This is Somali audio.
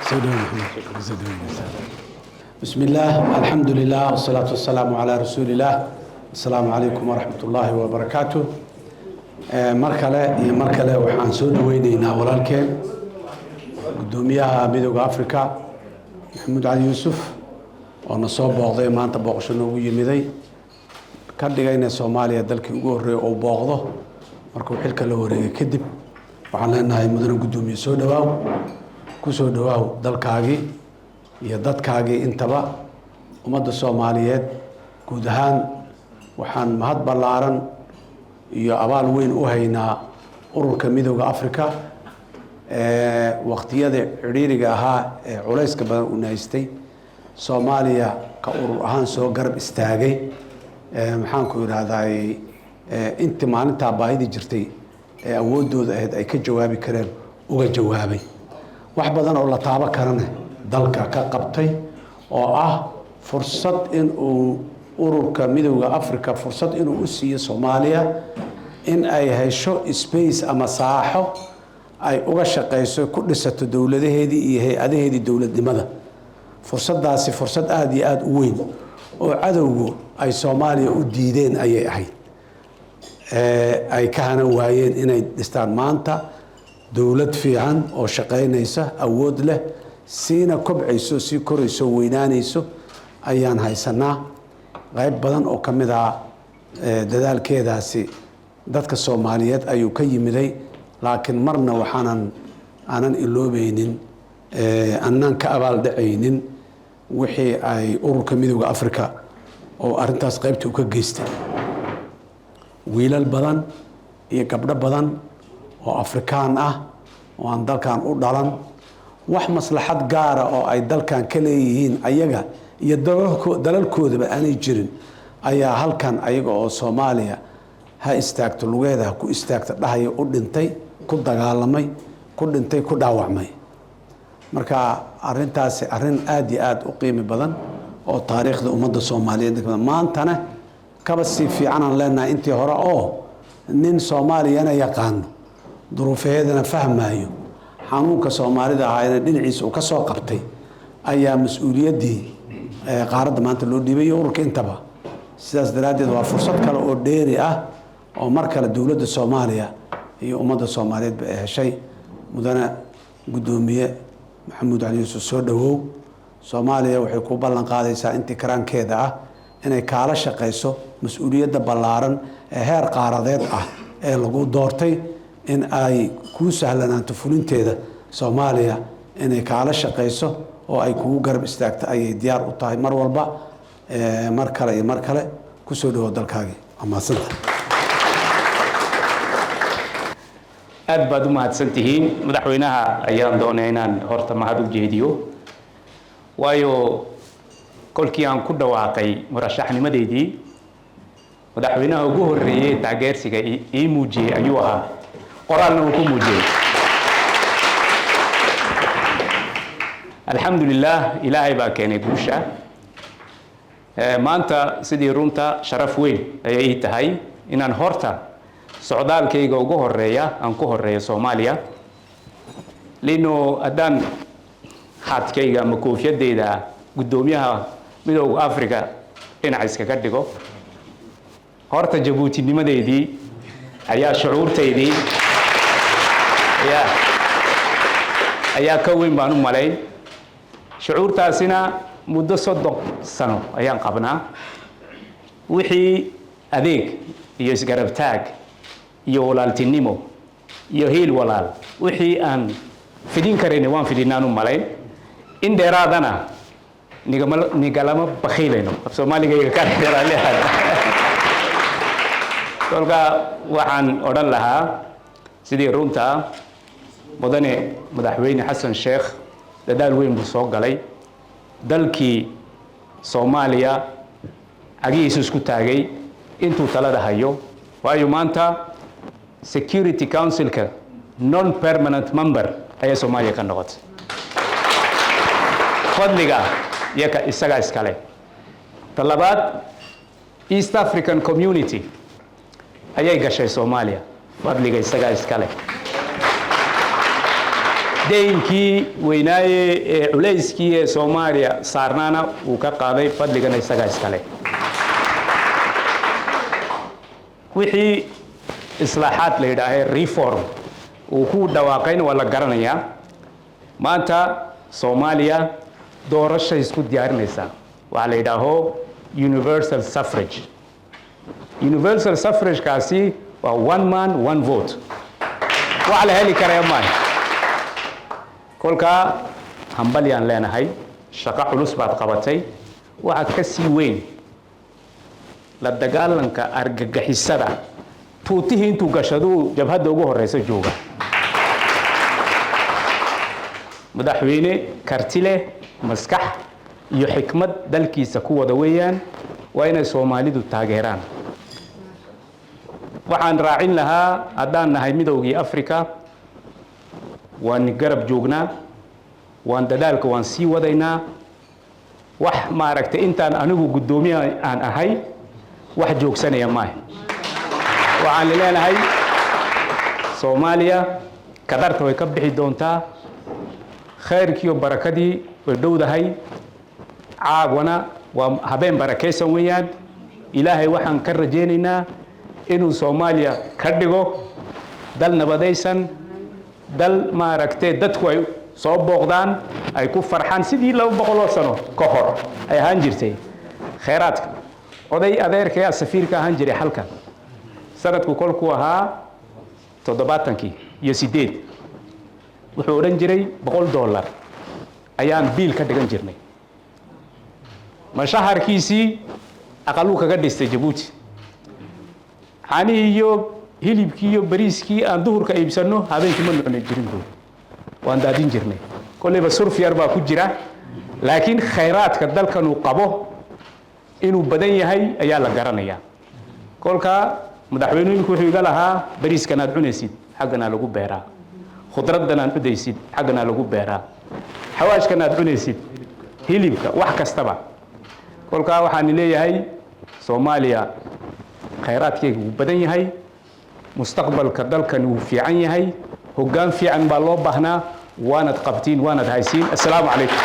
Soo dhawow, Maxamed, soo dhaweynaysaa. بسم الله، الحمد لله، والصلاة والسلام على رسول الله. السلام عليكم ورحمة الله وبركاته. Mar kale iyo mar kale waxaan soo dhaweyneynaa walaalkeen, guddoomiyaha Midowga Africa, Maxamuud Cali Yuusuf, oo na soo booqday maanta, booqasho noogu yimiday, ka dhigayna Soomaaliya dalkii ugu horreeyay uu booqdo markuu xilka la wareegay kadib. Waxaan leenahay, mudane guddoomiye, soo dhawaaw, ku soo dhawaaw dalkaagii iyo dadkaagii intaba. Ummadda Soomaaliyeed guud ahaan waxaan mahad ballaaran iyo abaal weyn u haynaa Ururka Midowga Africa ee waqtiyada cidhiiriga ahaa ee culayska badan u haystay Soomaaliya ka urur ahaan soo garab istaagay. Maxaanku idhaahdaay, intii maalintaa baahidii jirtay ee awooddooda ahayd ay ka jawaabi kareen uga jawaabay, wax badan oo la taabo karana dalka ka qabtay, oo ah fursad in uu Ururka Midowga Africa fursad inuu u siiyo Soomaaliya in ay hesho space ama saaxo ay uga shaqeyso, ku dhisato dowladaheedii iyo hay-adaheedii dowladnimada. Fursadaasi fursad aada iyo aada u weyn oo cadowgu ay Soomaaliya u diideen ayay ahayd, ay ka hanan waayeen inay dhistaan maanta dowlad fiican oo shaqaynaysa, awood leh, siina kobcayso, sii korayso, weynaanayso ayaan haysanaa. Qayb badan oo ka mid ah dadaalkeedaasi dadka Soomaaliyeed ayuu ka yimiday, laakiin marna waxaanan aanan iloobeynin, annaan ka abaal dhacaynin wixii ay Ururka Midowga Africa oo arrintaas qaybtii u ka geystay. Wiilal badan iyo gabdho badan oo Afrikaan ah oo aan dalkan u dhalan, wax maslaxad gaara oo ay dalkan ka leeyihiin ayaga iyo dalalkoodaba aanay jirin, ayaa halkan ayaga oo Soomaaliya ha istaagto, lugeeda ha ku istaagto dhahaya, u dhintay, ku dagaalamay, ku dhintay, ku dhaawacmay. Marka arintaasi arrin aada iyo aada u qiimi badan oo taariikhda ummadda Soomaaliyeed maantana kaba sii fiicanaan leenahay intii hore, oo nin Soomaaliyana yaqaano, duruufaheedana fahmayo, xanuunka Soomaalida ahaayna dhinaciisa uu ka soo qabtay, ayaa mas-uuliyaddii qaaradda maanta loo dhiibay iyo ururka intaba. Sidaas daraaddeed waa fursad kale oo dheeri ah oo mar kale dowladda Soomaaliya iyo ummadda Soomaaliyeedba ay heshay. Mudane guddoomiye Maxamuud Cali Yuusuf, soo dhowow. Soomaaliya waxay ku ballan qaadaysaa intii karaankeeda ah inay kaala shaqayso mas-uuliyadda ballaaran ee heer qaaradeed ah ee lagu doortay, in ay kuu sahlanaanto fulinteeda. Soomaaliya inay kaala shaqayso oo ay kugu garab istaagto ayay diyaar u tahay mar walba. Mar kale iyo mar kale, kusoo dhawow dalkaagii. Waa mahadsanta. Aad baad u mahadsan tihiin. Madaxweynaha ayaan doonay inaan horta mahad u jeediyo, waayo kolkii aan ku dhawaaqay murashaxnimadeydii, madaxweynaha ugu horreeyey taageersiga ii muujiyey ayuu ahaa, qoraalna uu ku muujiyey. Alxamdulilah, Ilaahay baa keenay guusha maanta. Sidii runta, sharaf weyn ayay ii tahay inaan horta socdaalkayga ugu horeeya aan ku horeeyo Soomaaliya, lino haddaan haadkayga ama koofiyadeyda guddoomiyaha Midowga Africa dhinac iskaga dhigo, horta Jabuutinimadeydii ayaa, shucuurtaydii ayaa ka weyn baan u malayn. Shucuurtaasina muddo 30 sano ayaan qabnaa. Wixii adeeg iyo isgarabtaag iyo walaaltinimo iyo hiil walaal wixii aan fidin karayna waan fidinaan u malayn. In dheeraadana nigama nigalama bakhiilayno. Af Soomaaligayga ka dheeraalehan. Kolka waxaan odhan lahaa, sidii runta, mudane madaxweyne Xasan Sheekh dadaal weyn buu soo galay, dalkii Soomaaliya cagihiisu isku taagay intuu talada hayo, waayo maanta Security Councilka non permanent member ayaa Soomaaliya ka noqotay. Fadliga iyaka isagaa iskale. Ta labaad, East African Community ayay gashay Soomaaliya, fadliga isagaa iskale. Deynkii weynaaye ee culayskii ee Soomaaliya saarnaana wuu ka qaaday, fadligana isagaa iskale. Wixii islaaxaad la yidhaahee reform uu ku dhawaaqayna waa la garanayaa. Maanta Soomaaliya doorashay isku diyaarinaysaa, waxaa la yidhaaho universal suffrage. Universal suffragekaasi waa one man one vote, wax la heli karaya maaha. Kolkaa hambalyaan leenahay, shaqo culus baad qabatay. Waxaa ka sii weyn la dagaalanka argagixisada. Tuutihii intuu gashaduu jabhadda ugu horeysa jooga. Madaxweyne karti leh, maskax iyo xikmad dalkiisa ku wada weeyaan, waa inay Soomaalidu taageeraan. Waxaan raacin lahaa, haddaan nahay Midowgii Africa, waan garab joognaa, waan dadaalka waan sii wadaynaa. Wax maaragtay intaan anigu guddoomiyaha aan ahay wax joogsanaya maaha. Waxaan leenahay Soomaaliya kadarta way ka bixi doontaa, khayrkiiyo barakadii way dhowdahay. Caawana waa habeen barakaysan weeyaan. Ilaahay waxaan ka rajaynaynaa inuu Soomaaliya ka dhigo dal nabadaysan, dal maaragtay dadku ay soo booqdaan, ay ku farxaan sidii 200 sano ka hor ay ahaan jirtay. Khayraadka oday adeerkaya safiirka ahaan jiray halkan sanadku kolkuu ahaa 78, wuxuu odhan jiray $100 ayaan biil ka dhigan jirnay. Mashaharkiisii aqaluu kaga dhistay Jabuuti. Caanihii iyo hilibkii iyo bariiskii aan duhurka iibsanno habeenkii ma nucni jirin buuri, waan daadin jirnay. Kolleyba surf yar baa ku jira, laakiin khayraadka dalkan uu qabo inuu badan yahay ayaa la garanayaa. Kolka madaxweynuhu iminku wuxuu iga lahaa, bariiskan aad cunaysid xagganaa lagu beeraa, khudraddan aad cunaysid xagganaa lagu beeraa, xawaashkan aad cunaysid, hilibka, wax kastaba. Kolkaa waxaan leeyahay Soomaaliya khayraadkeega wuu badan yahay, mustaqbalka dalkan wuu fiican yahay, hoggaan fiican baa loo baahnaa, waanad qabtiin, waanad haysiin. Assalaamu calaykum.